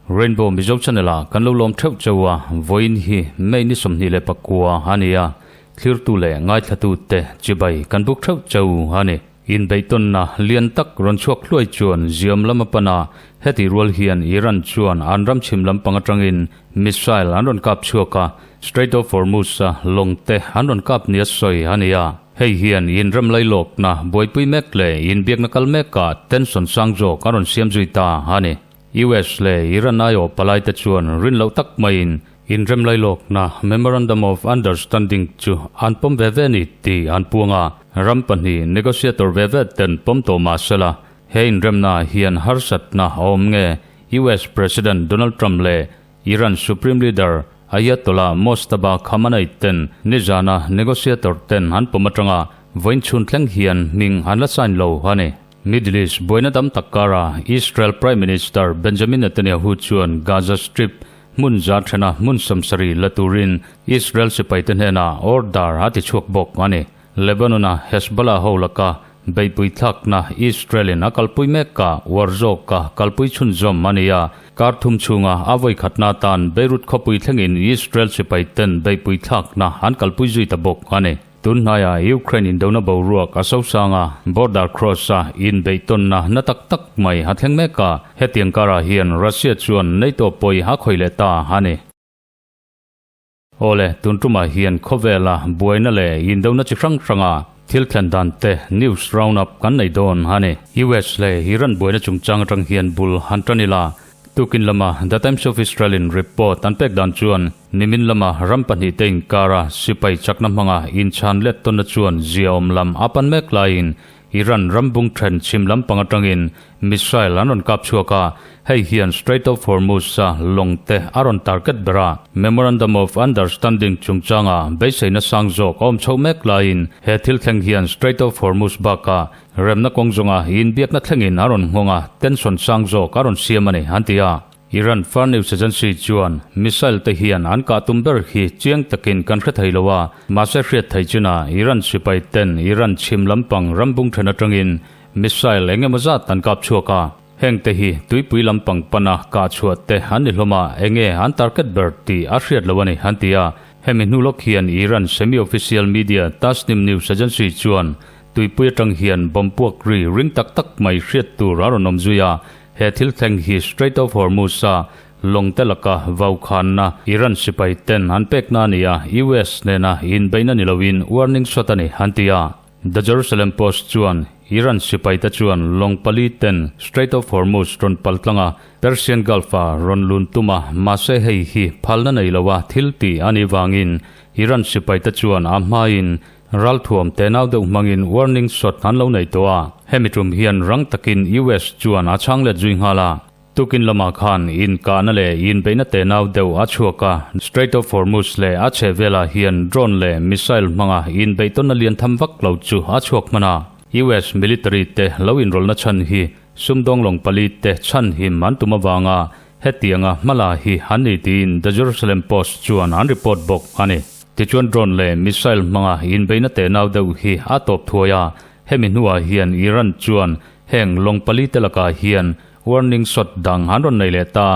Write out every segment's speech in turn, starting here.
Rainbow Mizo Channel ah kan lo lawm theuh cheu a, vawiin hi May ni 29 a ni a, thlirtu leh ngaithlatu te chibai kan buk theuh cheu a ni. Inbeihtawnna lian tak rawn chhuak hluai chuan ziam lam a pan a, heti rual hian Iran chuan an ram chhim lampang atangin missile an rawn kap chhuak a, Strait of Hormuz-a lawng te an rawn kap nia sawi a ni a. Hei hian inrem lailawkna buaipui mek leh inbiakna kal mekah tension sang zawk a rawn siam zui ta a ni. US leh Iran aiawh palaite chuan rin loh tak maiin inrem lailawkna Memorandum of Understanding chu an pawm ve ve ni tih an puang a, ram pahnih negotiator ve ve ten pawm tawh mah sela, he inremna hian harsatna a awm nge US President Donald Trump leh Iran Supreme Leader Ayatollah Mojtaba Khamenei ten nizana negotiator ten an pawm atanga vawiin chhun thleng hian hming an la sign lo a ni. Middle East buaina dam tak kara Israel Prime Minister Benjamin Netanyahu chuan Gaza Strip hmun za thena hmun 70 la turin Israel sipaite hnenah order a ti chhuak bawk a ni. Lebanon-a Hezbollah ho laka beihpui thlakna Israel-in a kalpui mek a, uar zawka kalpui chhunzawm a ni a. Kar thum chhunga a vawi khatna atan Beirut khawpui thlengin Israel sipaiten beihpui thlakna an kalpui zui ta bawk a ni. Tun hnaiah Ukraine indona boruak a sosang a, border cross-a inbeihtawnna na tak tak mai a thleng mek a, hetiang karah hian Russia chuan NATO pawi a khawih leh ta a ni. Awle, tun tumah hian khawvela buaina leh indona chi hrang hranga thil thlen dan te news round up kan nei dawn a ni. US leh Iran buaina chungchang atang hian bul han tan ila, Tukin lama The Times of Israel in report an pek dan chuan nimin lama ram pahnihte inkara sipai chakna hmanga inchhan let tawnna chuan ziaawm lam a pan mek laiin Iran ram bung then chhim lampang atangin missile an rawn kap chhuak a, hei hian Strait of Hormuz-a lawng te a rawn target ber a. Memorandum of Understanding chungchanga beiseina sang zawk a awm chhoh mek laiin he thil thleng hian Strait of Hormuz bakah Remna kawng zawnga inbiakna thlengin a rawn nghawng a, tension sang zawk a rawn siam a ni, an ti a. Iran Far News Agency chuan missile te hian an kah tum ber hi chiang takin kan hre thei lo a, mahse hriat thei chuna Iran sipai ten Iran chhim lampang rambung then atangin missile eng emaw zat an kap chhuak a, heng te hi tuipui lampang pana kah chhuah te an ni hlawm a, enge an target ber tih a hriat lo a ni, an ti a. Hemi hnu lawk hian Iran semi-official media Tasnim News Agency chuan Tuipui atang hian bomb puak ri ring tak tak mai hriat tur a rawn awm zui a, he thil thleng hi Strait of Hormuz-a lawng te laka vau khanna Iran sipai ten an pekna a ni a, US nena inbeihna ni loin warning shot a ni, an ti a. The Jerusalem Post chuan Iran sipai te chuan lawng pali ten Strait of Hormuz rawn pal tlang a, Persian Gulf-a rawn lun tum a, mahse hei hi phalna nei loa thil tih a nih vangin Iran sipai te chuan a hmain Ralthuam tenau deuh hmangin warning shot an lo nei tawh a, hemi tum hian rang takin US chuan a chhang let zui nghal a. Tukin lamah khan inkahna leh inbeihna tenau deuh a chhuak a, Strait of Hormuz leh a chhehvelah hian drone leh missile hmanga inbeihtawnna lian tham vak lo chu a chhuak hman a. US military te lo inrawlhna chhan hi sumdawng lawng pali te chhanhim an tum avanga hetianga hmala hi an ni tiin The Jerusalem Post chuan an report bawk a ni. Tichuan drone leh missile hmanga inbeihna tehnau deuh hi a tawp thuai a, hemi hnuah hian Iran chuan heng lawng pali te lakah hian warning shot dang an rawn nei leh ta.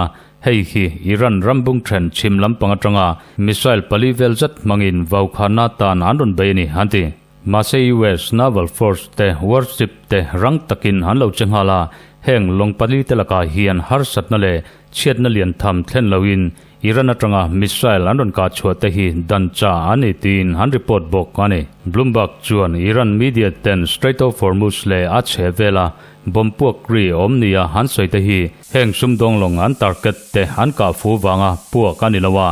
Hei hi Iran ram bung then chhim lampang atanga missile pali vel zet hmangin vaukhana tan an rawn bei a ni, an ti. Mahse US Naval Force te warship te rang takin an lo che nghal a, heng lawng pali te lakah hian harsatna leh chhiatna lian tham thlen loin Iran atanga missile an rawn kah chhuah te hi dan cha a ni tiin an report bawk a ni. Bloomberg chuan Iran media ten Strait of Hormuz leh a chhe vela bomb puak ri awm nia an sawi te hi heng sumdawng lawng an target te an kah fu vanga puak a ni lo a,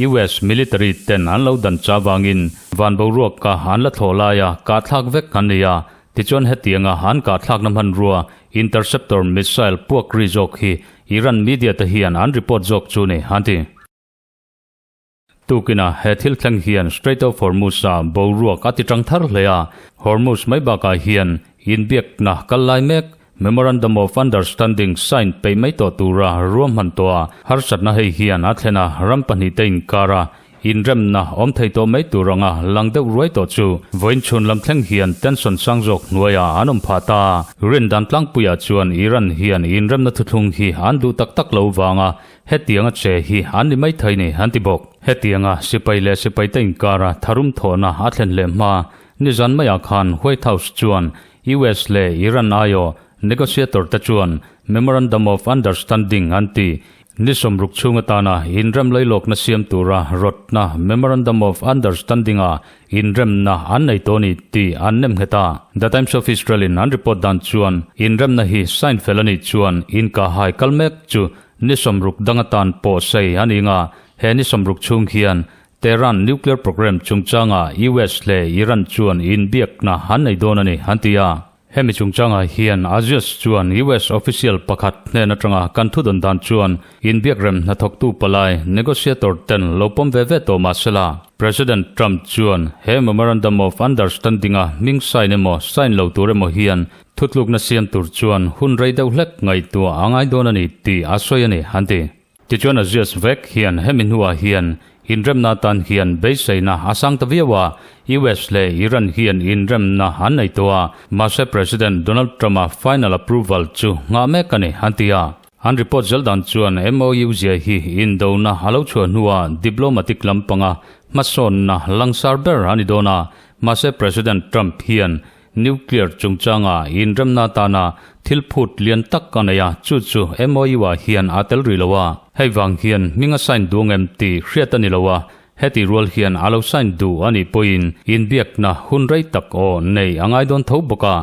US military ten an lo dan cha vangin van boruak ka an la thlawh laia kah thlak vek an ni a, tichuan hetianga an kah thlakna hmanrua interceptor missile puak ri zawk hi Iran media te hian an report zawk chu ni, an ti. Tukinah he thil thleng hian Strait of Hormuz-a boruak a ti tang thar hle a, Hormuz mai bakah hian inbiakna kal lai mek, Memorandum of Understanding sign peih mai tawh tura ruahman tawh a, harsatna hei hian a thlen a, ram pahnihte inkara. Inremna awm thei tawh mai tur anga lang deuh ruai tawh chu vawiin chhun lam thleng hian tension sang zawk hnuaiah an awm phah ta. Rindan tlangpuiah chuan Iran hian inremna thuthlung hi an duh tak tak lo vanga hetianga che hi an ni mai thei ni an ti bawk. Hetianga sipai leh sipaite inkara tharum thawhna a thlen leh hma nizan maiah khan White House chuan US leh Iran aiawh negotiator te chuan Memorandum of Understanding an ti Ni 60 chhung atana inrem leilawkna siam tura rawtna Memorandum of Understanding-a inremna an nei tawh a ni tih an nem nghet a. The Times of Israel-in an report dan chuan inremna hi sign fel a nih chuan inkahhai kal mek chu ni 60 dang atan pawh sei a ni nga. He ni 60 chhung hian Tehran nuclear program chungchanga US leh Iran chuan inbiakna an nei dawn a ni, an ti a. Hemi chungchangah hian Axios chuan US official pakhat hnen atanga kan thudawn dan chuan inbiakrem hnathawktu palai, negotiator, ten lo pawm ve ve tawh mah sela, President Trump chuan he Memorandum of Understanding-a hming sign emaw sign lo tur emaw hian thutlukna siam tur chuan hun rei deuh hlek ngaihtuah a ngai dawn a ni tih a sawi a ni, an ti. Tichuan Azias vek hian hemi hnuah hian inremna atan hian beiseina a sang ta viau a, US leh Iran hian inremna an nei tawh a, mahse President Donald Trump-a final approval chu nghah mek a ni, an ti a. An report zel dan chuan MOU zia hi indona a lo chhuah hnuah diplomatic lampanga hmasawnna langsar ber a ni dawn a, mahse President Trump hian Nuclear chungchanga inremna atana thil phut lian tak a nei a, chu chu MOU-ah hian aa tel rih lo a. Hei vang hian hming a sign duh ang em tih hriat a ni lo a, heti rual hian a lo sign duh a nih pawhin inbiakna hun rei tak aw nei a ngai dawn tho bawk a.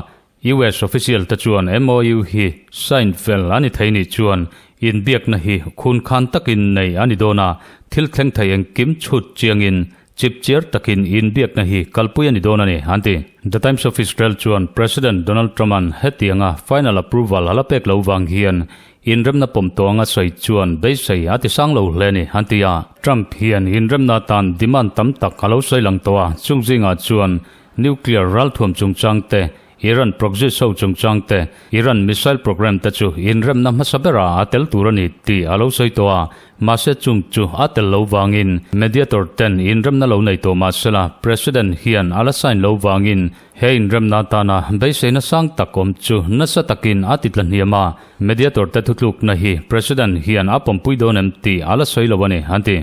US official te chuan MOU hi sign fel a ni thei nih chuan inbiakna hi khunkhan takin nei a ni dawn a, thil thleng thei engkim chhut chiangin Chipchiar takin inbiakna hi kalpui a ni dawn a ni, an ti. The Times of Israel chuan President Donald Trump-a'n hetianga final approval a la pek lo vang hian inremna pawm tawh anga sawi chuan beisei a ti sang lo hle a ni, an ti a. Trump hian inremna atan demand tam tak a lo sawi lang tawh a, chung zingah chuan nuclear ralthuam chungchang te, Iran proxy show chungchang te, Iran missile program te chu inremna hmasa berah a tel tur a ni tih a lo sawi tawh a, mahse chung chu a tel lo vangin mediator ten inremna lo nei tawh mahsela President hian a la sign lo vangin he inremna atana beiseina sang tak awm chu nasa takin a ti tla hniam a, mediator te thutlukna hi President hian a pawmpui dawn em tih a la sawi lo a ni, an ti.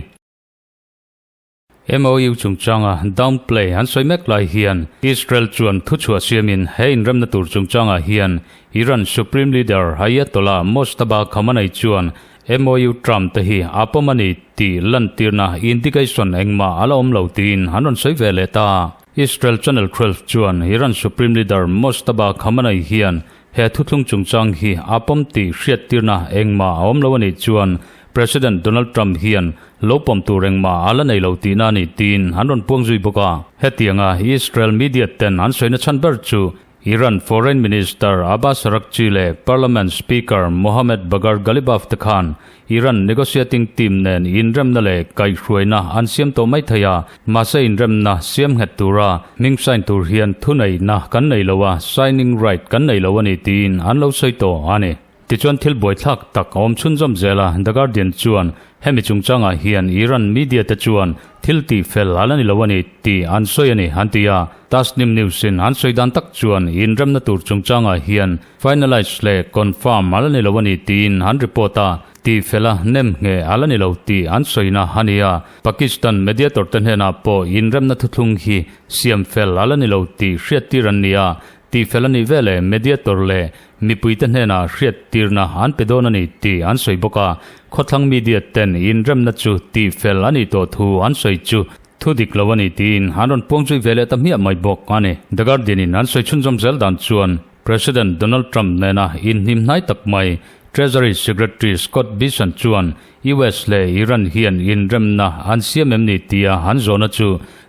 MOU chungchanga downplay an sawi mek lai hian Israel chuan thuchhuah siamin he inremna tur chungchangah hian Iran Supreme Leader Ayatollah Mojtaba Khamenei chuan MOU Trump te hi a pawm a ni tih lantirna indication engmah a la awm lo tiin an rawn sawi ve leh ta. Israel Channel 12 chuan Iran Supreme Leader Mojtaba Khamenei hian he thuthlung chungchang hi a pawm tih hriattirna engmah a awm lo a nih chuan President Donald Trump hian lo pawm tur engmah a la nei lo tihna a ni tiin an rawn puang zui bawk a. Hetianga Israel media ten an sawina chhan ber chu Iran Foreign Minister Abbas Araghchi leh Parliament Speaker Mohammad Bagher Ghalibaf te khan Iran negotiating team nen inremna leh kaihhruaina an siam tawh mai thei a, mahse inremna siam nghet tura hming sign tur hian thuneihna kan nei lo a, signing right kan nei lo a ni tiin an lo sawi tawh a ni. Tichuan thil buaithlak tak a awm chhunzawm zel a, The Guardian chuan hemi chungchangah hian Iran media te chuan thil tih fel a la ni lo a ni tih an sawi a ni an ti a. Tasnim News in an sawi dan tak chuan inremna tur chungchangah hian finalize leh confirm a la ni lo a ni tiin an report a, tih fel a nem ngheh a la ni lo tih an sawina a ni a. Pakistan mediator te hnenah pawh inremna thuthlung hi siam fel a la ni lo tih hriattir an ni a, Tih fel a nih veleh mediator leh mipuite hnenah hriattirna an pe dawn a ni tih an sawi bawk a, khawthlang media ten inremna chu tih fel a nih tawh thu an sawi chu thu dik lo a ni tiin an rawn puang zui ve leh ta hmiah mai bawk a ni. The Guardian in an sawi chhunzawm zel dan chuan President Donald Trump nena inhnim hnai tak mai Treasury Secretary Scott Bessent chuan US leh Iran hian inremna an siam em ni tia an zawhna chu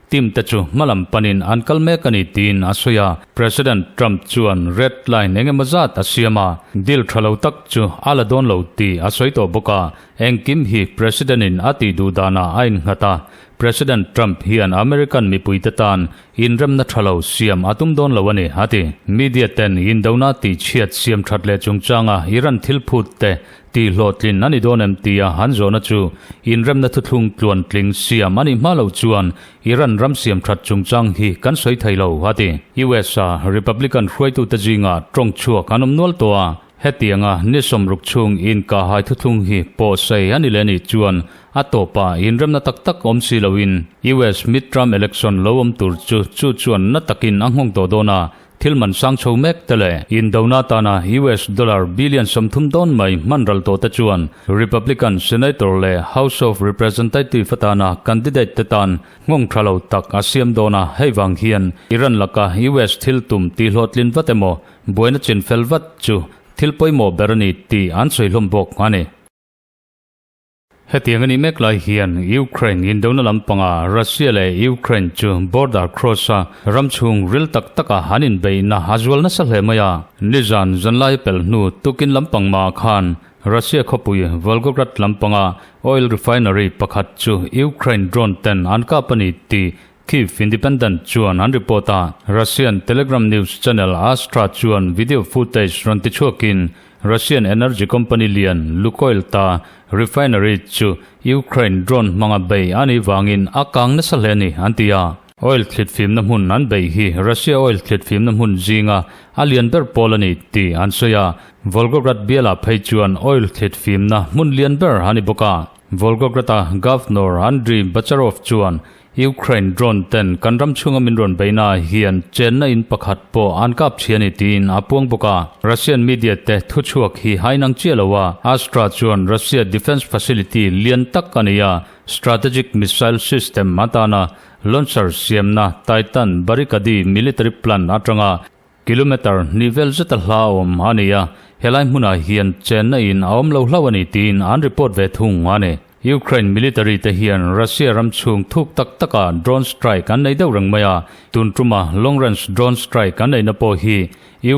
Team te chu hmalam panin an kal mek a ni tiin a sawi a. President Trump chuan red line eng emaw zat a siam a, deal tha lo tak chu a la dawn lo tih a sawi tawh bawk a. Engkim hi President-in a tih duh danah a innghat a. President Trump hian American mipuite tan inremna tha lo siam a tum dawn lo a ni, a ti. Media ten indona tihchhiat siam that leh chungchanga Iran thil phut te tihhlawhtlin a ni dawn em tia han zawhna chu inremna thuthlung tluantling siam a nih hma lo chuan Iran ram siam that chungchang hi kan sawi thei lo, a ti. US a Republican hruaitute zingah tawng chhuak an awm nual tawh a. Hetianga ni sawmruk chhung inkahhai thuthlung hi pawhsei a ni leh nih chuan a tawpah inremna tak tak awm si loin US midterm election lo awm tur chu chu chuan na takin a nghawng tawh dawn a, thil man sang chho mek te leh indona tana US dollar billion 30 dawn mai hman ral tawh te chuan Republican Senator leh House of Representative atana candidate te tan nghawng tha lo tak a siam dawn a, hei vang hian Iran laka US thil tum tihhlawhtlin vat emaw Buaina chin fel vat chu thil pawimawh ber a ni tih an sawi hlawm bawk a ni. Hetiang a nih mek lai hian Ukraine indona lampanga Russia leh Ukraine chu border cross-a ram chhung ril tak taka an inbeihna a zual nasa hle mai a. Nizan zanlai pelh hnu tukin lampang mah khan Russia khawpui Volgograd lampanga oil refinery pakhat chu Ukraine drone ten an kap a ni tih Kyiv Independent chuan an report a, Russian Telegram news channel Astra chuan video footage rawn ti chhuakin Russian energy company lian Lukoil ta refinery chu Ukraine drone hmanga bei a nih vangin a kang nasa hle a ni an ti a. Oil thlit fimna hmun an bei hi Russia oil thlit fimna hmun zinga a lian ber pawl a ni tih an sawi a, Volgograd bialah phei chuan oil thlit fimna hmun lian ber a ni bawk a. Volgograd-a Governor Andriy Bacharov chuan Ukraine drone ten kan ram chhunga min rawn beihna ah hian chenna in pakhat pawh an kap chhi a ni tiin a puang bawk a. Russian media te thuchhuak hi hainang chiah lo a, Astra chuan Russia defence facility lian tak a nei a, strategic missile system atana launcher siamna Titan Barricade military plant atanga Kilometre hnih vel zeta hla awm a ni a, helai hmunah hian chenna in a awm lo hlauh a ni tiin an report ve thung a ni. Ukraine military te hian Russia ram chhung thuk tak takah drone strike an nei deuh reng mai a, tun tuma long range drone strike an neihna pawh hi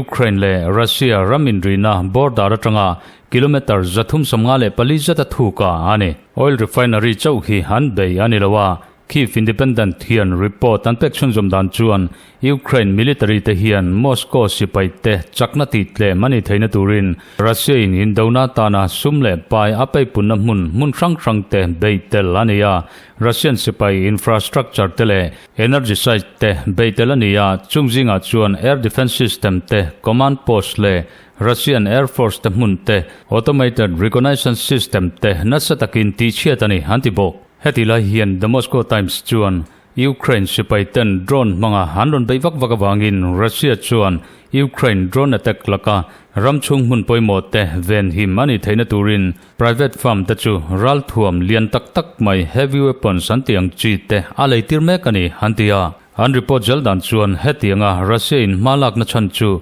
Ukraine leh Russia ram inrihna border atanga kilometre 354 zeta thuk ah a ni. Oil refinery chauh hi an bei a ni lo a, Kyiv Independent hian report an pek chhunzawm dan chuan Ukraine military te hian Moscow sipai te chakna tih tlem a nih theihna turin Russia in indona tana sum leh pai a peipunna hmun hmun hrang hrang te beih tel a ni a, Russian sipai infrastructure te leh energy site te beih tel a ni a, chung zingah chuan air defence system te, command post leh Russian Air Force te hmun te, automated reconnaissance system te nasa takin tihchhiat a ni an ti bawk. Heti lai hian The Moscow Times chuan Ukraine sipai ten drone hmanga an rawn beih vak vak avangin Russia chuan Ukraine drone attack laka ram chhung hmun pawimawh te venhim a nih theihna turin private firm te chu ralthuam lian tak tak mai heavy weapons an tih ang chi te a lei tir mek a ni an ti a. An report zel dan chuan hetianga Russia in hma lakna chhan chu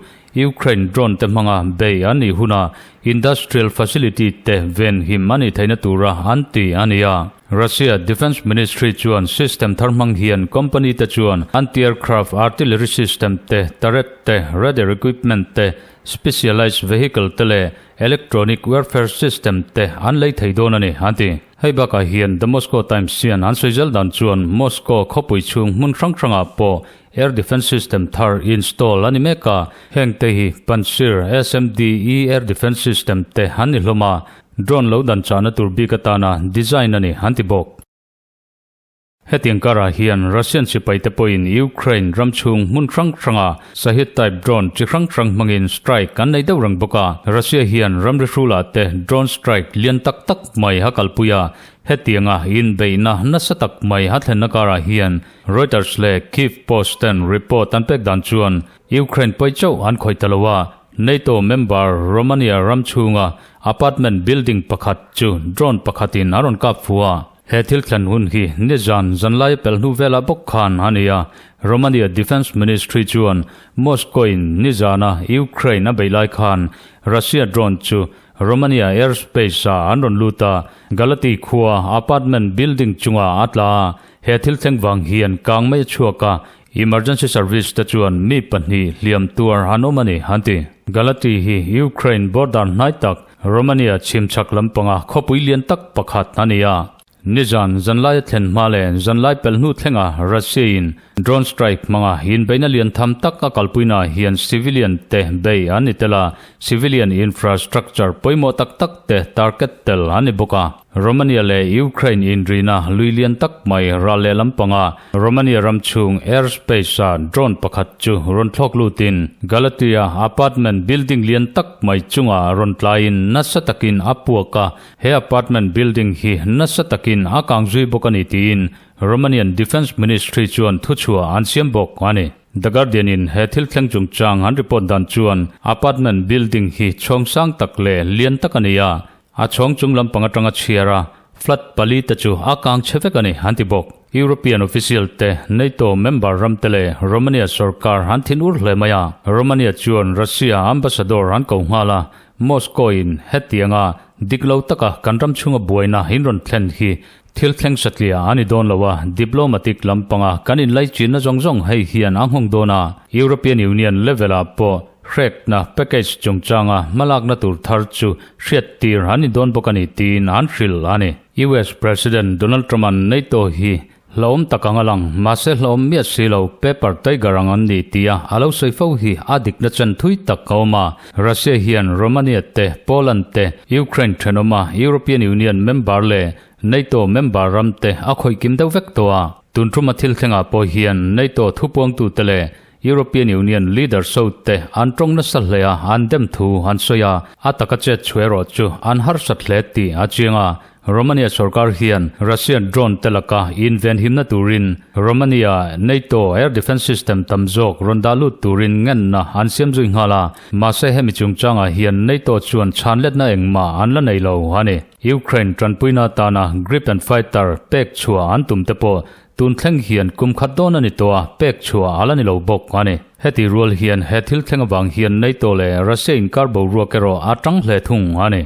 Ukraine drone te hmanga bei an nih hunah industrial facility te venhim a nih theihna tura an ti a ni a. Russia Defence Ministry chuan system thar hmang hian company te chuan anti-aircraft artillery system te, turret te, radar equipment te, specialised vehicle te leh electronic warfare system te an lei thei dawn a ni, an ti. Hei bakah hian The Moscow Times hian an sawi zel dan chuan Moscow khawpui chhung hmun hrang hrangah pawh Air Defence System thar install a ni mek a, heng te hi Pantsir SMDE Air Defence System te an ni hlawm a, drone lo dan chahna tur bik atana design a ni an ti bawk. Hetiang karah hian Russian sipai te pawhin Ukraine ram chhung hmun hrang hranga Shahed type drone chi hrang hrang hmangin strike an nei deuh reng bawk a, Russia hian ramri hrulah te drone strike lian tak tak mai a kalpui a, hetianga inbeihna nasa tak mai a thlenna karah hian Reuters leh Kyiv Post ten report an pek dan chuan Ukraine pawi chauh an khawih ta lo a, NATO member Romania ram chhunga apartment building pakhat chu drone pakhatin a rawn kap fu a. He thil thlen hun hi nizan zanlai pelh hnu velah bawk khan a ni a, Romania Defence Ministry chuan Moscow-in nizana Ukraine a beih lai khan Russia drone chu Romania airspace-ah an rawn lut a, Galati khua apartment building chungah a tla a, He thil thleng vang hian kang mai a chhuak a, emergency service te chuan mi pahnih hliam tuar an awm a ni, an ti. Galati hi Ukraine border hnai tak, Romania chhimchhak lampanga khawpui lian tak pakhat a ni a. Nizan zanlai a thlen hma leh zanlai pelh hnu thlenga Russia-in drone strike hmanga inbeihna lian tham tak a kalpuinaah hian civilian te bei an ni tel a, civilian infrastructure pawimawh tak tak te target tel an ni bawk a. Romania leh Ukraine inrina lui lian tak mai ral leh lampanga Romania ram chhung airspace-a drone pakhat chu rawn thlawk lutin Galatia apartment building lian tak mai chungah rawn tlaiin nasa takin a puak a, He apartment building hi nasa takin a kang zui bawk a ni tiin Romanian Defence Ministry chuan thuchhuah an siam bawk a ni. The Guardian in he thil thleng chungchang an report dan chuan apartment building hi chhawng sang tak leh lian tak a ni a, a chhawng chung lampang atanga chhiar a flat pali te chu a kang chhe vek a ni an ti bawk. European official te, NATO member ram te leh Romania sorkar an thin ur hle mai a, Romania chuan Russia ambassador an ko nghal a, Moscow in hetianga dik lo taka kan ram chhunga buaina in rawn thlen hi thil thleng satliah a ni dawn lo a, diplomatic lampanga kan inlaichinna zawng zawng hei hian a nghawng dawn a, European Union level ah pawh hrekna package chungchanga hmalakna tur thar chu hriattir an ni dawn bawk a ni tiin an hrilh a ni. US President Donald Trump-a'n NATO hi Hlawm tak ang a lang, mahse hlawm miah si lo, paper tiger ang an ni tia a lo sawi fo hi a dikna chen thui tak a awm a. Russia hian Romania te, Poland te, Ukraine thenawma European Union member leh NATO member ram te a khawih kim deuh vek tawh a. Tun thuma thil thlengah pawh hian NATO thupuangtute leh European Union leaders ho te an tawng nasa hle a, an dem thu an sawi a, a taka chet chhuah erawh chu an harsat hle tih a chiang a. Romania sorkar hian Russian drone te laka invenhimna turin Romania NATO air defence system tam zawk rawn dah lut turin ngenna an siam zui nghal a, mahse hemi chungchangah hian NATO chuan chhanletna engmah an la nei lo a ni. Ukraine tanpuina atana Gripen fighter pek chhuah an tum te pawh Tun thleng hian kum khat dawn a ni tawh a, pek chhuah a la ni lo bawk a ni. Heti rual hian he thil thleng avang hian NATO leh Russia inkar boruak erawh a tang hle thung a ni.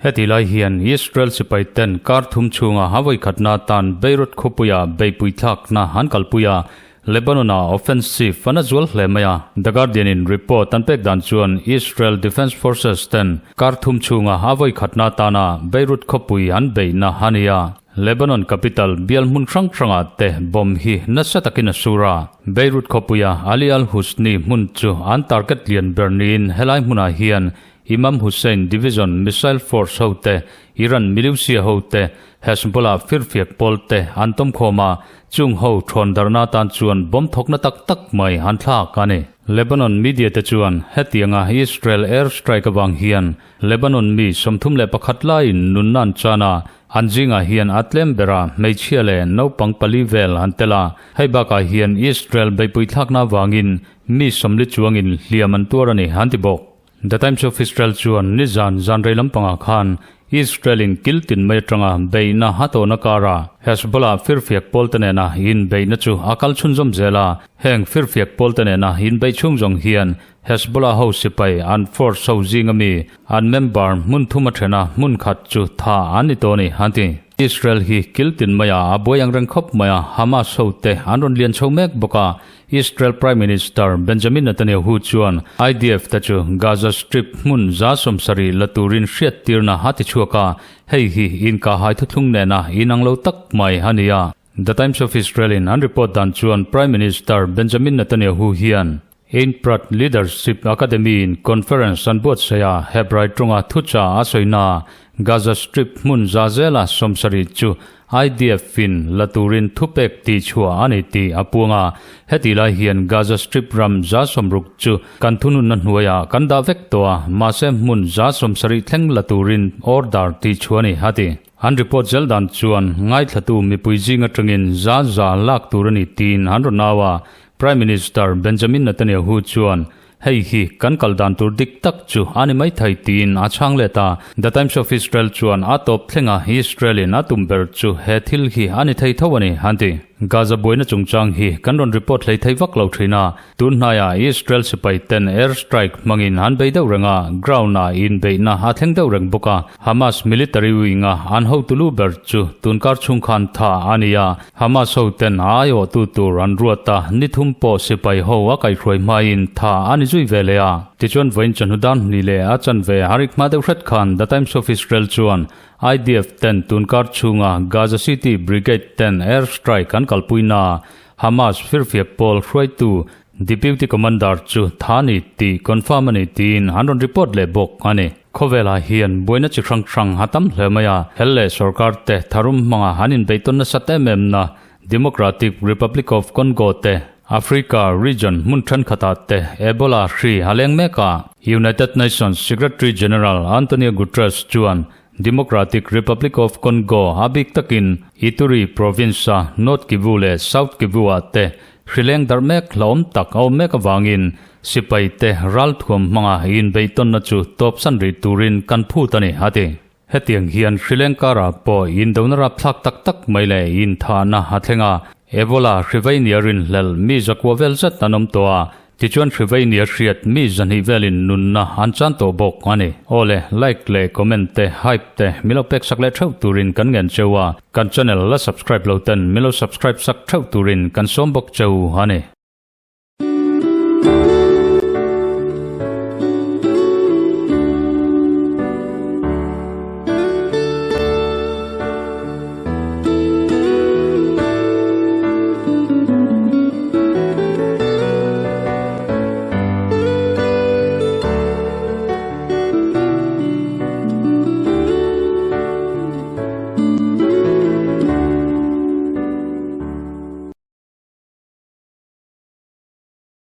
Heti lai hian Israel sipai ten kar thum chhunga a vawikhatna atan Beirut khawpuia beihpui thlakna an kalpui a, Lebanon-a offensive an a zual hle mai a. The Guardian-in report an pek dan chuan Israel Defense Forces ten kar thum chhunga a vawikhatna atana Beirut khawpui an beihna a ni a. Lebanon capital bial hmun hrang hrangah te bomb hi nasa takin a sur a. Beirut khawpuia Ali al-Husni hmun chu an target lian ber niin helai hmunah hian Imam Hussein Division missile force hote, Iran militia hote, Hezbollah firfiak pawl te an tawm khawm a, chung ho thawn darhna atan chuan bomb thawkna tak tak mai an thlak a ni. Lebanon media te chuan hetianga Israel air strike avang hian Lebanon mi 31 laiin nunna an chan a, an zingah hian a tlem bera hmeichhia leh naupang pali vel an tel a, hei bakah hian Israel beihpui thlakna avangin mi 40 chuangin hliam an tuar a ni an ti bawk. The Times of Israel chuan nizan zan rei lampangah khan Israel-in kil tin mai atanga beihna a tawhna karah Hezbollah firfiak pawlte nena inbeihna chu a kal chhunzawm zel a. Heng firfiak pawlte nena inbeih chhung zawng hian Hezbollah ho sipai an force ho zinga mi an member hmun thum a then a, hmun khat chu tha an ni tawh a ni, an ti. Israel hi kil tin maiah a buai ang reng khawp mai a, Hamas hote an rawn lian chho mek bawk a, Israel Prime Minister Benjamin Netanyahu chuan IDF te chu Gaza Strip hmun 70% la turin hriattirna a ti chhuak a, hei hi inkahhai thuthlung nena inang lo tak mai a ni a. The Times of Israel-in an report dan chuan Prime Minister Benjamin Netanyahu hian Ein Prat Leadership Academy-in conference an buatsaih a, Hebrai tawnga thucha a sawina Gaza Strip hmun za zela 70 chu IDF-in la turin thupek tih chhuah a ni tih a puang a. Heti lai hian Gaza Strip ram 60% chu kan thununna hnuaiah kan dah vek tawh a, mahse hmun 70% thleng la turin order tih chhuah a ni, a ti. An report zel dan chuan ngaithlatu mipui zing atangin za za lak tur a ni tiin an rawn au a. Prime Minister Benjamin Netanyahu chuan Hei hi kan kal dan tur dik tak chu a ni mai thei tiin a chhang let a. The Times of Israel chuan a tawp thlenga Israel-in a tum ber chu he thil hi a ni thei tho a ni, an ti. Gaza buaina chungchang hi kan rawn report hlei thei vak lo thin a. Tun hnaiah Israel sipai ten air strike hmangin an bei deuh reng a, ground-ah inbeihna a thleng deuh reng bawk a. Hamas military wing-a an hotu lu ber chu tunkar chhung khan tha a ni a. Hamas ho ten a aiawhtu tur an ruat a, ni thum pawh sipai ho a kaihhruai hmain tha a ni zui ve leh a. Tichuan vawiin chawhnu dan hnih leh a chanve a rik hma deuh hret khan The Times of Israel chuan IDF ten tunkar chhunga Gaza City Brigade ten air strike an kalpui naa Hamas firfiak pawl hruaitu Deputy Commander chu tha ni tih confirm a ni tiin an rawn report leh bawk a ni. Khawvelah hian buaina chi hrang hrang a tam hle mai a, hel leh sorkar te tharum hmanga an inbeihtawn nasat em em na Democratic Republic of Congo te, Africa region hmun thenkhatah te Ebola hri a leng mek a. United Nations Secretary General Antonio Guterres chuan Democratic Republic of Congo a bik takin Ituri province-a North Kivu leh South Kivu-ah te hri leng darh mek hlauhawm tak a awm mek avangin sipai te ralthuam hmanga inbeihtawnna chu tawpsan rih turin kan phut a ni, a ti. Hetiang hian hri leng karah pawh indona rapthlak tak tak mai leh inthahna a thleng a, Ebola hri vei nia rinhlelh mi zakua vel zet an awm tawh a, Tichuan hrivei nia hriat mi zahnih velin nunna an chan tawh bawk a ni. Aw le, like leh comment te, hype te milo pek sak leh theuh turin kan ngen cheu a, kan channel la subscribe lo ten milo subscribe sak theuh turin kan sawm bawk cheu a ni.